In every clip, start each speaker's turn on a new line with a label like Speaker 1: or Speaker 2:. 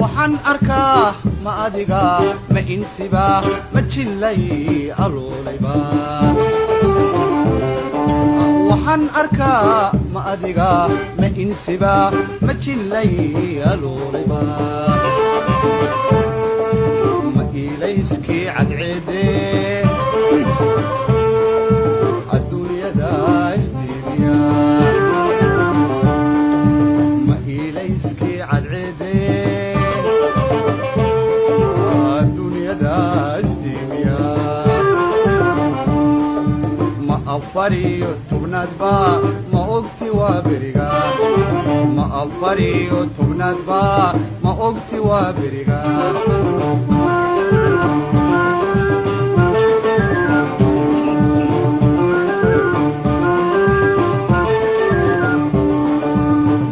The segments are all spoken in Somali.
Speaker 1: Waxaan arkaa ma adiga, ma insiba, ma jillay aloolayba? Waxaan arkaa ma adiga, ma insiba, ma jillay aloolayba? Ma iilayskii cadceedee adduunyada iftiimiya? Ma iilayskii cadceedee adduunyada iftiimiya? Ma 14aadba ma ogti waa beriga? Ma 14aadba ma ogti waa beriga?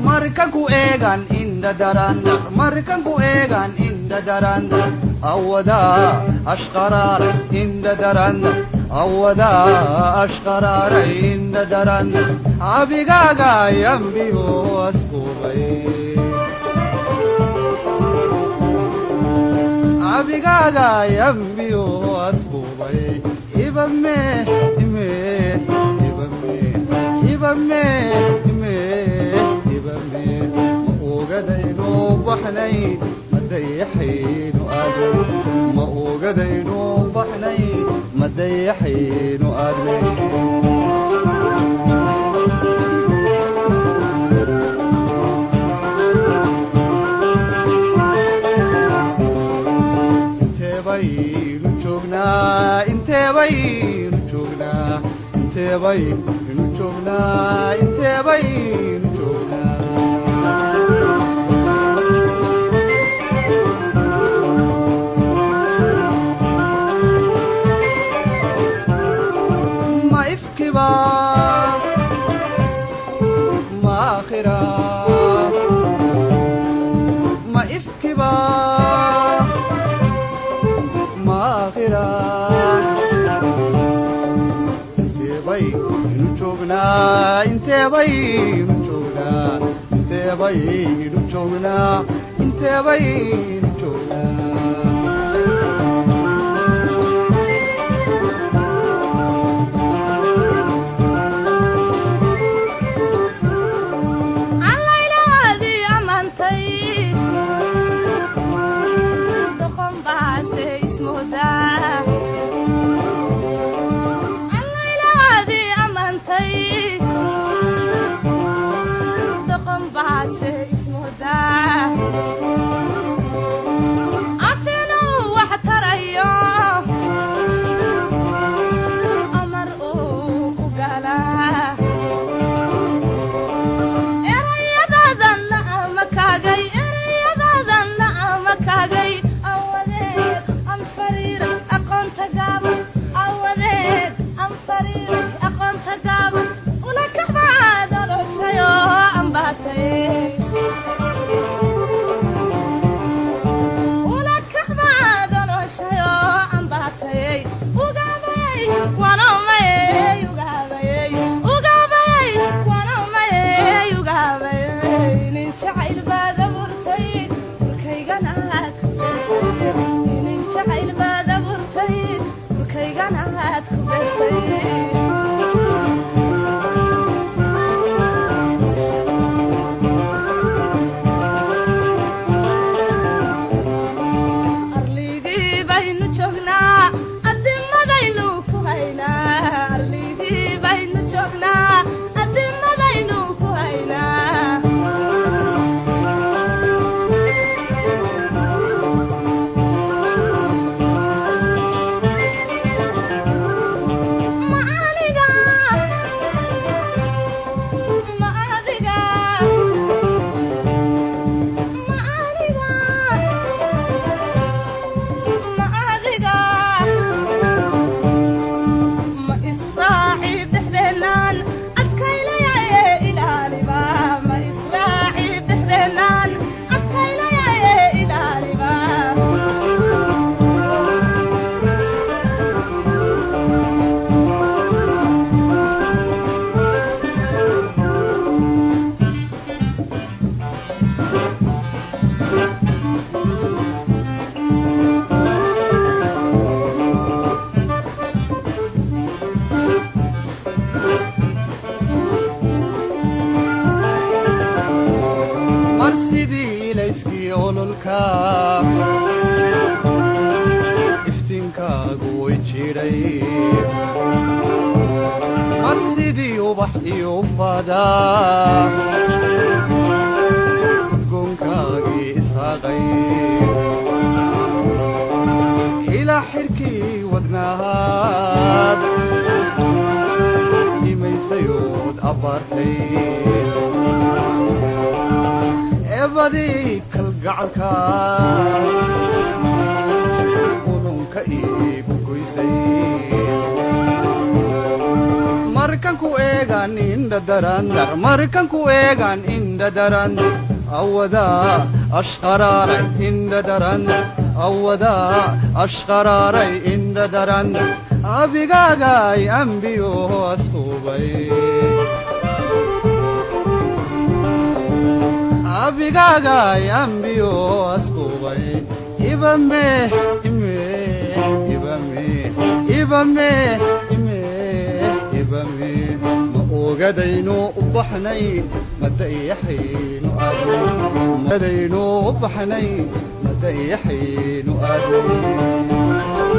Speaker 1: Markan ku eegan inda darandar, markan ku eegan inda darandar, awadaa ashqaraaray inda darandar, awadaa ashqaraaray inda darandar, abigaaga yambiyo asqubay, abigaaga yambiyo asqubay, ibame ime, ibame, ibame ime, ibame. Ma ogadaynu baxnay, ma dayaxaynu aadnay? Ma ogadaynu baxnay, ma dayaxaynu aadnay? Intee baynu joognaa? Intee baynu joognaa? Intee baynu joognaa? Intee baynu joognaa? Ma ifkiba, ma aakhira? Ma ifkiba, ma aakhira? Intee baynu joognaa? Intee baynu joognaa? Intee baynu joognaa? Intee baynu joognaa?
Speaker 2: Allaylaadii ammaantay doqon baase ismoodaa. Allaylaadii ammaantay doqon baase ismoodaa. Afinuu wax tarayo amar uu u galaa. Erayadaadan la ama kaagay, erayadaadan la ama kaagay, awadeed an fariiray aqoonta gaaban, awadeed an fariiray aqoonta gaaban.
Speaker 1: Sidii layskii ololka iftiinkaagu way jidhay, mar sidii ubax iyo ufaada udgoonkaagii ishaaqay, ilaa xidhkii wadnahaad imaysayood abbaartay, eebadii kalgacalka ununka iigu goysay. Markan ku eegaan indha darandar, markan ku eegaan indha darandar, awadaa ashqaraaray indha darandar, awadaa ashqaraaray indha darandar, abigaagay ambiyo asqubay, abigaagay ambiyo asqubay, ibame ime ibame ibame ime ibame. Ma ogadaynu u baxnay, ma dayaxaynu aadnay, magadaynu u baxnay, ma dayaxaynu aadnay.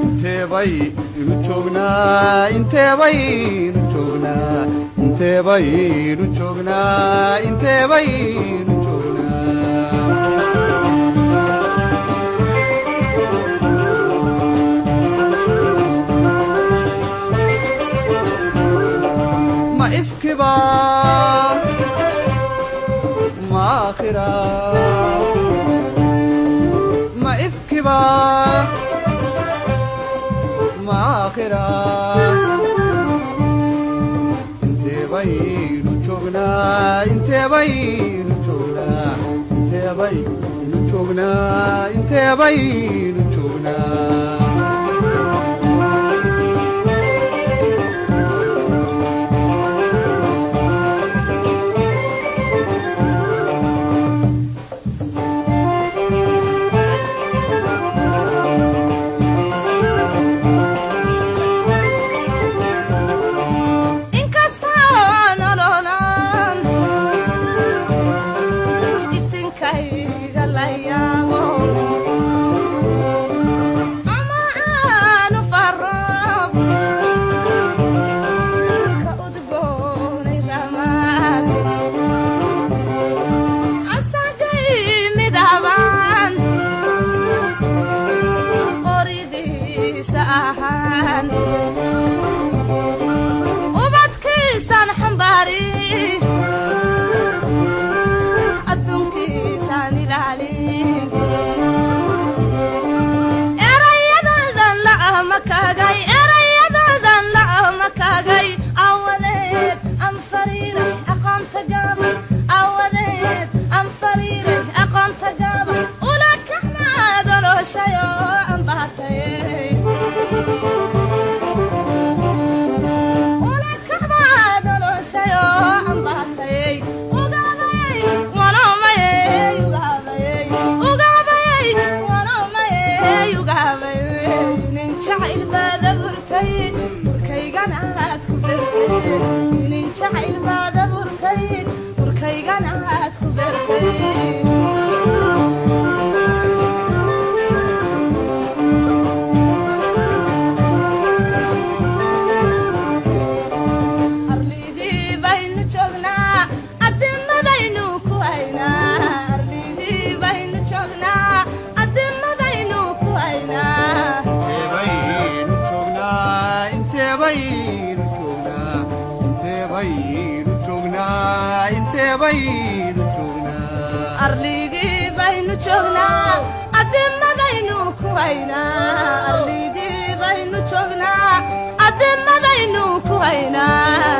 Speaker 1: Intee baynu joognaa? Intee baynu joognaa? Intee baynu joognaa? Intee baynu joognaa? Ma ifkiba ma aakhira, ma ifkiba ma aakhira. Intee baynu joognaa? Intee baynu joognaa? Intee baynu joognaa? Intee baynu joognaa?
Speaker 2: Inkastoo nololan iftinkayga la yaabo ama aanu faro ka udgoonay ramaas asagay midabaan qoridiisa ahaan, ubadkiisaan xambaari, adduunkiisaan ilaalin, erayadoodan lacama kaagay, erayadoodan lacama kaagay, awadeed aan fariiray aqoonta gaaban, awadeed aan fariiray aqoonta gaaban, ula kacmaadoloshayo ambaatay, ula kacmaadoloshayo ambaatay, ugabayay wanomayey, ugabayay, ugabayay wanomayey, ugabayay nin jacayl baad abuurtay, urkaygana aad ku bertay, nin jacayl baad abuurtay, urkaygana aad ku bertay. Arligii baynu joognaa, adimadaynu ku haynaa, arligii baynu joognaa, adimadaynu ku haynaa.
Speaker 1: Intee baynu joognaa? Intee baynu joognaa? Intee baynu joognaa? Intee baynu joognaa?
Speaker 2: Arligii baynu joognaa, adimadaynu ku haynaa, arligii baynu joognaa, adimadaynu ku haynaa.